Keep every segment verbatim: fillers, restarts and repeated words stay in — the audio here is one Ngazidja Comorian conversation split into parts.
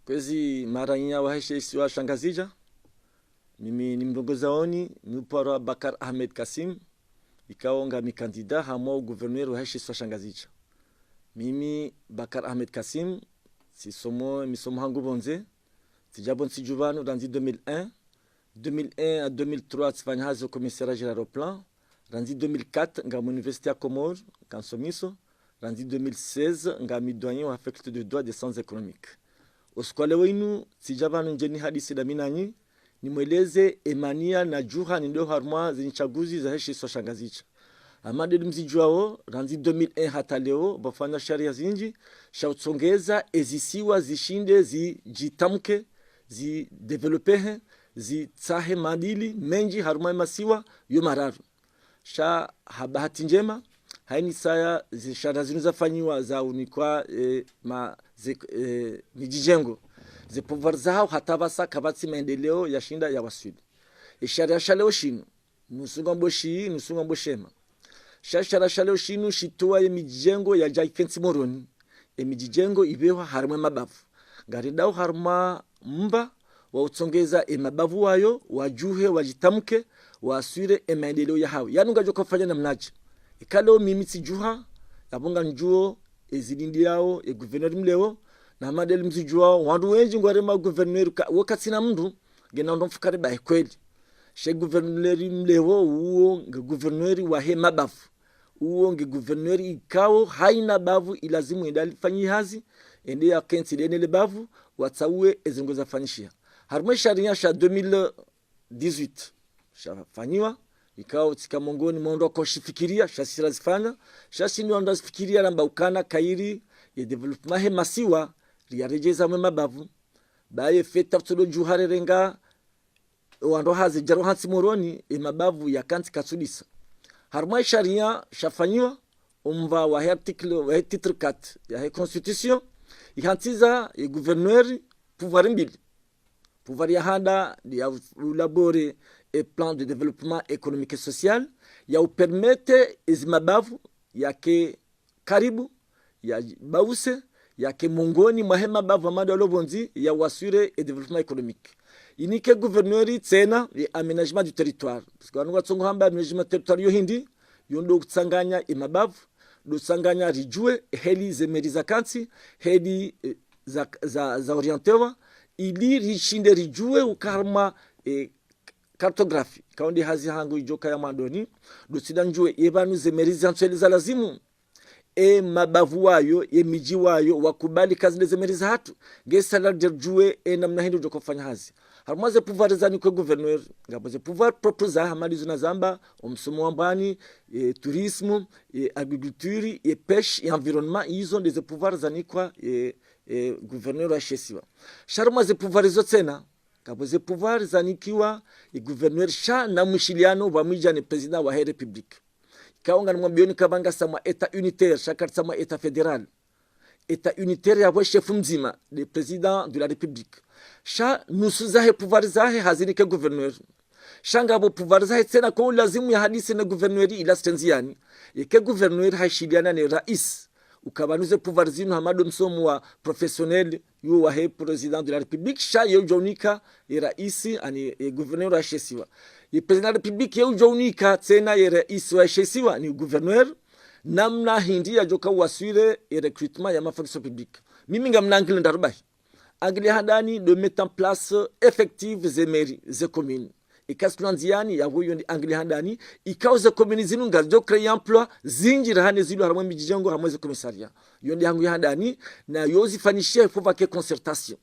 Kwezi maraiya wahe she isiwa sha Ngazidja, mimi nimrongozaoni, mi uparwa Bakar Ahmed Kassim, ikao ngami candidat hamwa ugouverneur wahe she isiwa sha Ngazidja. Mimi Bakar Ahmed Kassim, tsisomo, misomo hangu pvondze, tsidja pvo ntsi dju pvanu randzi deux mille un, deux mille un à deux mille trois tsifanya hazi o commissariat général au plan, randzi deux mille quatre ngami université ya Comores, ngamsomiso, randzi deux mille seize ngami doyen wa faculté de droit des sciences économiques. Osiku wa leo inu, tsidja pvanu ndje nihadisi dami nanyi, nimweleze emaniya nadjuha nindo harumwa zeni tsaguzi zahe she isiwa sha Ngazidja. Hama ndeli mzidjuwao, randzi deux mille un hata leo, pvafanywa sharia zindji, sha utsongeza ezisiwa zishinde zidjitamke, zidéveloppehe, zitsahe maadili mendji harumwa emasiwa yo mararu. Sha ha bahati ndjema, haini saya zisharia zinu zafanyiwa za unikwa, eh, ma, ze, eh, midjidjengo. Ze pouvoir zahao hata pvasa kapvatsi maendeleo yashinda yawaswili. Esharia sha leo shinu, nusu ngwambo shi, nusu ngwambo shema. Sha sharia sha leo shinu shitowa ye midjidjengo yadja ikentsi Moroni. Emidjidjengo ipvehwa harumwa emabavu. Ngaridao harumwa mba wa utsongeza emabavu wayo, wadjuhe, wadjitamke, waswire emaendeleo yahao. Yanu ngadjo kofanya namnadje. Ika leo mimi tsidjuha, yapvo ngamdjuo, ezilindiyao, egouverneur mleo, na hama ndeli mzidjuwao, wandru wendji ngwarema gouverneur ka, wo katsina mndru, ngena ndo mfukare bahi kweli. She gouverneur mleo, uwo nge gouverneur wahe mabavu. Uwo nge gouverneur ikao haina bavu ilazimu ende alifanyi hazi, ende yakentsi lene le bavu, watsauwe ezindrongo zafanyishiha. Harumwa esharia sha deux mille dix-huit, shafanyiwa, ikao tsika mongoni mwa wandru wakoshifikiria, sha sisi razifanya, sha sisi ndo wandru razifikiria ramba ukana kayiri ye développement he masiwa, riyaredjeza mwe mabavu. Baye feta futsodo djuha rerenga, wandru hazi djaro hantsi Moroni, emabavu yakantsi katsudisa. Harumwa esharia shafanyiwa, omva wahe article, wahe titre quatre yahe constitution, ihantsiza ye gouverneur pouvoir mbili. Pouvoir ya handa, ya u-, élaborer e plan de développement économique et social, ya upermettre ezi mabavu yake karibu, ya bause, yake mongoni mwahe mabavu hama ndo yalo pvondze, ya waswire e développement économique. Inike gouverneur tsena ye aménagement du territoire. Parce que wanu watsongo hamba aménagement du territoire yo hindri, yo ndo kutsanganya emabavu, ndo tsanganya ridjuwe heli zemeri zakantsi, heli, eh, za, za, za orientewa, ili rishinde ridjuwe uka harumwa, eh, cartographie. Ikao nde hazi hangu idjoka ya mwandoni, ndo tsinda ndjuwe, ye pvanu zemeri zantsu heli za lazimu. Emabavu wayo, yemidji wayo, wakubali ka zile zemeri zahatru. Nge sala ridjuwe, enamna hindri udjo kofanya hazi. Harumwa ze pouvoir zanikwa gouverneur, ngapvo ze pouvoir propre za hama ndizo nazamba, omsomo wa mbwani, e, tourisme, e, agriculture, e, pêche, e, environnement, izo nde ze pouvoir zanikwa, e, e, gouverneur wahe she isiwa. Sha harumwa ze pouvoir izo tsena, ngapvo ze pouvoir zanikiwa, e, gouverneur sha na mwishiliano pvamwedja ne président wahe République. Ikao nganimwambioni kamba ngasi mwa État unitaire, sha karitsi mwa État fédéral. État unitaire yapvo shefu mdzima, le président de la République. Sha nusu zahe pouvoir zahe hazinike gouverneur. Sha ngapvo pouvoir zahe tsena ko lazimu yahadisi ne gouverneur ila sitenzi yani. Yeke gouverneur haishiliana ne raisi. Uka pvanu ze pouvoir zinu hama ndo msomo wa professionnel, yo wahe président de la République, sha ye udjo unika, ye raisi, ani, ye gouverneur wahe she isiwa. Ye président de la République, ye udjo unika, tsena ye raisi wahe she isiwa, ni gouverneur, namna hindri yadjoka waswire ye recrutement ya ma fonctions publiques. Mimi ngamna angle ndraru bahi. Angle ya handani, de mettre en place effective ze mairie, ze commune. Ikao tsi tuna ndziani, yapvo yo nde angle ya handani, ikao ze commune zinu ngazidjo créer emploi, zindji rahana zilo harumwa emidjidjengo, harumwa ze commissariat. Yo nde angle ya handani, na yo zifanyishiha, il faut pvake concertation.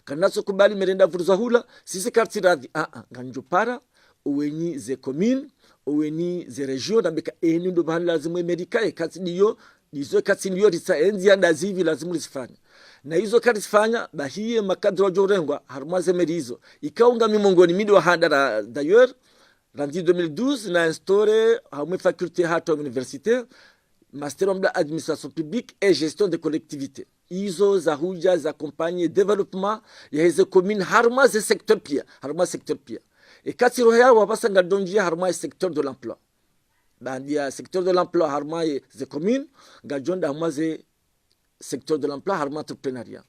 Kanatso kubali mairie nda vuruzwa hula, sisi karitsi radhi, a, a, nganidjo para, owenyi ze commune, owenyi ze région, nambe ka eni ndo pvahanu lazimu e mairie ikaye, katsi ndiyo, ndizo katsi ndiyo ritsaha, endziya nda zipvi lazimu rizifanye. Na izo karizifanya, bahi ye makadre wadjo urengwa, harumwa ze mairie izo. Ikao ngami mongoni mi ndo wa handa ra, d'ailleurs, randzi deux mille douze, na instaurer, harumwa e faculté hatru ya université, master wa mda administration publique et gestion des collectivités. Izo zahudja za accompagner développement yaheze commune harumwa ze secteur pia, harumwa secteur pia. Eka tsi roho yawo apvasa ngadjo ndjia harumwa ye secteur de l'emploi. Baanda ya secteur de l'emploi harumwa ye, ze commune, ngadjo nda harumwa ze secteur de l'emploi harumwa entrepreneuriat.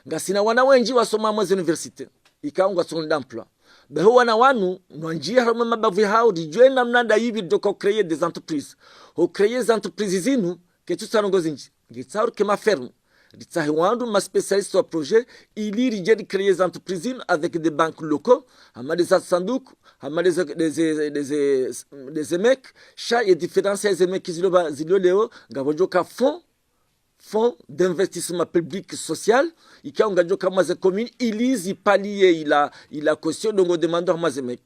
Ngasina wana wendji wasoma mwa ze université, ikao ngwatsonda emploi. Be ho wana wanu, nwanjiye harumwa mabavu yahao, ridjuwe namna ndayipvi ridjo ka créer des entreprises. Ho créer ze entreprises zinu, ketsu tsaha ndrongoo zindji. Ngitsaho rike ma ferme. Ritsahe wandru ma spécialistes wa projet, ili ridje ri créer ze entreprises zinu avec des banques locaux, hama de za sanduku, hama de ze, de ze, de ze, de ze mec, sha ye différence ya ze mec zilo ba, zilo leo, ngapvo djoka fonds, fonds d'investissement public social, ikao ngadjoka mwa ze commune, ili zipaliye ila, ila caution ndo ngo demandé hama ze mec.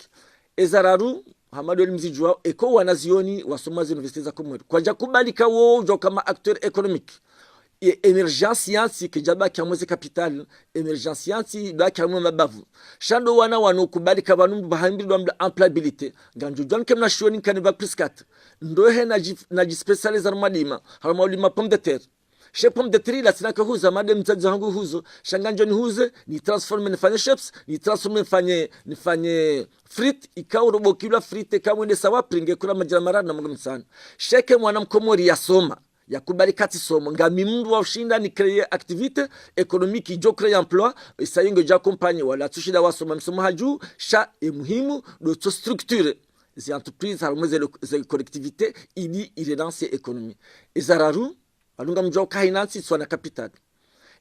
Eza raru, hama ndo eli mzidjuwao, eka wanazioni wasoma ze université za Komori. Kwadja kubali ka wo udjoka ma acteurs économiques. Ye émergence ya ntsi kedja baki hamwe ze capitale, émergence ya ntsi ibaki hamwe mabavu. Sha ndo wana wanu kubali ka pvanu mndru pvahambirwa mndru employabilité. Ngandjo djuwa nike mna shioni nkani bac plus quatre. Ndo he nadji, nadji spécialisé harumwa lima, harumwa lima pomme de terre. She pomme de terre ila tsina ke huza, made mdzadze hangu huzo, sha ngandjo nihuze, ni transformé nifanye chips, ni transformé nifanye, nifanye frites, ikao robo kilo frites, eka mwende sawa prix nge hula madjana mararu na mengo mitsanu. Sha eka mwana mkomori yasoma, yakubali ka tsi somo, ngami mndru wa ushinda ni créer activité économique, idjo créer emploi, isa yo ngedjo accompagner wala tsushinda wasoma misomo ya dju, sha ye muhimu, ndo tso structurer ze entreprises, harumwa ze lo-, ze collectivités, ili i relancer économie. Eza raru, pvanu ngamdjuwao ka hayina ntsi itsuwana capitale.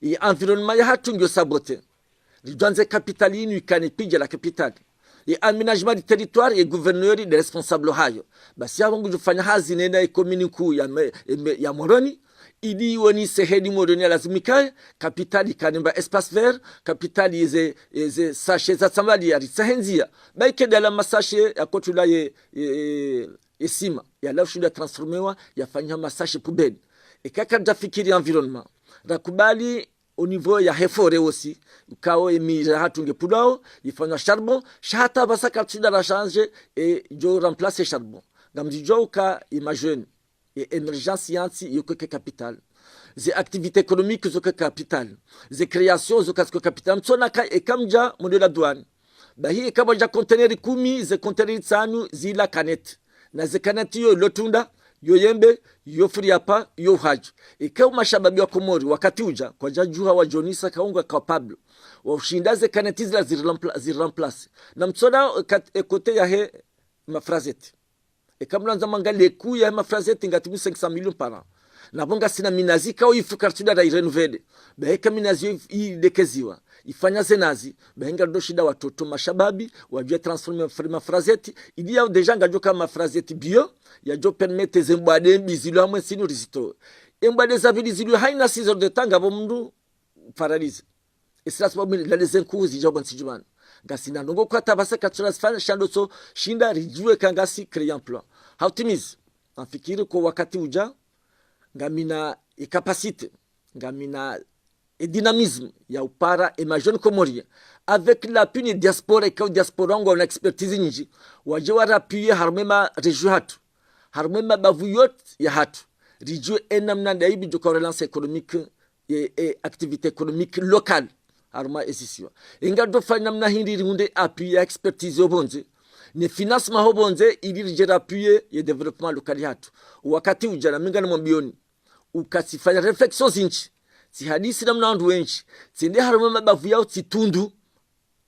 Ye environnement yahatru ngiyo saboté. Ridjo andza ye capitale yinu ikane pidja la capitale. Ye aménagement du territoire, ye gouverneur nde responsable hayo. Basi yapvo ngudjo fanya hazi nena ye commune nkuu ya me-, ya me-, ya Moroni, ili iwonese heli Moroni ya lazimu ikaye, capitale ikane mba espace vert, capitale yeze, yeze sachets za tsambali yaritsahe ndziya. Ba ike dala ma sachets ya kotula ye, ye, ye sima, yalawa ushinda transformewa, yafanywa ma sachets poubelle. Eka karidja fikiri environnement, rakubali au niveau yahe forêt aussi, ukao ye miri yahatru nge pvulwao, ifanywa charbon, sha hata pvasa karitsushinda ra changer, e, idjo remplacer charbon. Ngamdjidjuwa uka ye ma jeunes, ye émergence ya ntsi yo kweke capitale. Ze activités économiques zo ke capitale. Ze créations zo kaziko capitale. Mtsona ka eka mdja mwendo la douane. Bahi eka pvwadja conteneurs kumi, ze conteneurs tsanu zila canette. Na ze canette yo, lo tunda, yo yembe, yo fruit à pain, yo uhadju. Eka wo mashababi wa Komori, wakati udja, kwadja djuha wadjonesa ka wo ngwa capable wa ushinda ze canette zila zirempla-, ziremplacer. Na mtsona, e, kat-, e côté yahe ma fraise. Eka mlandza mwangalie coût yahe ma fraise, ngati mu cinq cent millions par an. Na pvo ngasina minazi ikao ifu karitsushinda ra i renouveler. Be eka minazi yo if-, idekeziwa, ifanya ze nazi, be ngaridjo shinda watoto mashababi, wadjuwe transformer fr-, ma fraise, ili yao déjà ngadjoka ma fraise bio, yadjo permettre ze mbwade mbi zilo hamwe ntsini rizitowe. E mbwade za pvili zilo hayina six heures de temps ngapvo mndru paralysé. Esi lazima umiri lale ze nkuhu zidja pvo ntsi djumani. Ngasina ndrongoo kwata pvasa karitsushinda zifanye, sha ndo tso shinda ridjuwe ka ngasi créer emploi. Hautimizi, namfikiri ko wakati udja, ngamina e capacité, ngamina e dynamisme ya upara e ma jeunes comoriens, avec l'appui ne diaspora, ikao diaspora ngwawo na expertise nyindji, wadje wariappuyer harumwa e ma région yahatru, harumwa e mabavu yontsi yahatru, ridjuwe e namna ndayipvi djo ka relance économique, e, e activité économique locale harumwa ezisiwa. Inga ridjo fanya namna hindri rihundre appui ya expertise ho pvondze, ne financement ho pvondze, ili ridje riappuyer ye développement local yahatru. Wakati udja na mi nganimwambioni, uka tsifanya réflexion zindji, tsihadisi na mna wandru wendji, tsende harumwa e mabavu yao tsitundu,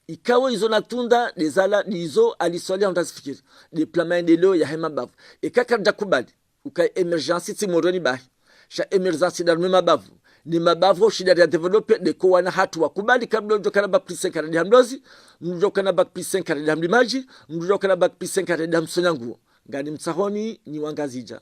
ikao izo natunda, ndezala, ndizo Ali Swalihi handa zifikiri, nde plan maendeleo yahe mabavu. Eka karidja kubali uka émergence tsi Moroni bahi, sha émergence ndarumwa e mabavu, ne mabavu ushinda ria développer, ndeko wana hatru wakubali ka mndru djo kana bac plus cinq arende ha mlozi, mndru djo kana bac plus cinq arende ha mlimadji, mndru djo kana bac plus cinq arende ha msonya nguo. Nganimtsahoni nyi Wangazidja.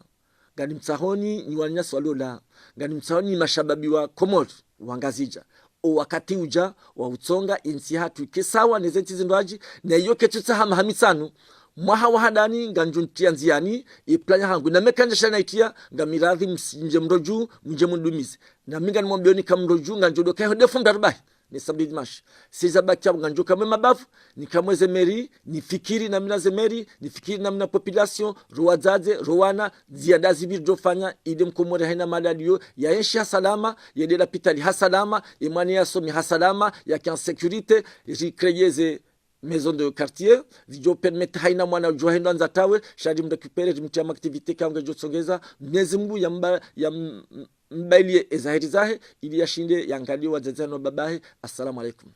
Nganimtsahoni nyi wananyasi wa lola. Nganimtsahoni nyi mashababi wa Komori, Wangazidja. O wakati udja wa utsonga e ntsi yahatru ike sawa ne ze ntsi zindrwadji, na iyo ketsutsaha maha mitsanu. Mwaha wa handani ngandjo ntriya ndziyani e plan yahangu. Na mi kandja sha naitriya, ngami radhi msi-, mdje mrodju, mdje mnidumize. Na mi nganimwambioni ka mrodju, ngandjo doka iho ndefu mdraru bahi. Ne samedi dimanche. Seize heures baki yapvo ngandjo ka mwe mabavu, nika mwe ze mairie, nifikiri na mi na ze mairie, nifikiri na mi na population, ro wadzadze, ro wana, ndziya ndazipvi ridjo fanya, ili mkomori hayina mahala yaliyo, yaenshi ha salama, yende lapitali ha salama, e mwana yasome ha salama, yake en sécurité, ri créer ze maison de quartier, zidjo permettre hayina mwana udjo henda handza tawe, sha ri mrécupérer, ri mtriya ma activité ka ngedjo tsongeza, Mwenyezi Mungu yamba, yam-, mbaliye ezahiri zahe, ili yashinde yangaliye wadzadze no babahe. Assalamu alaikum.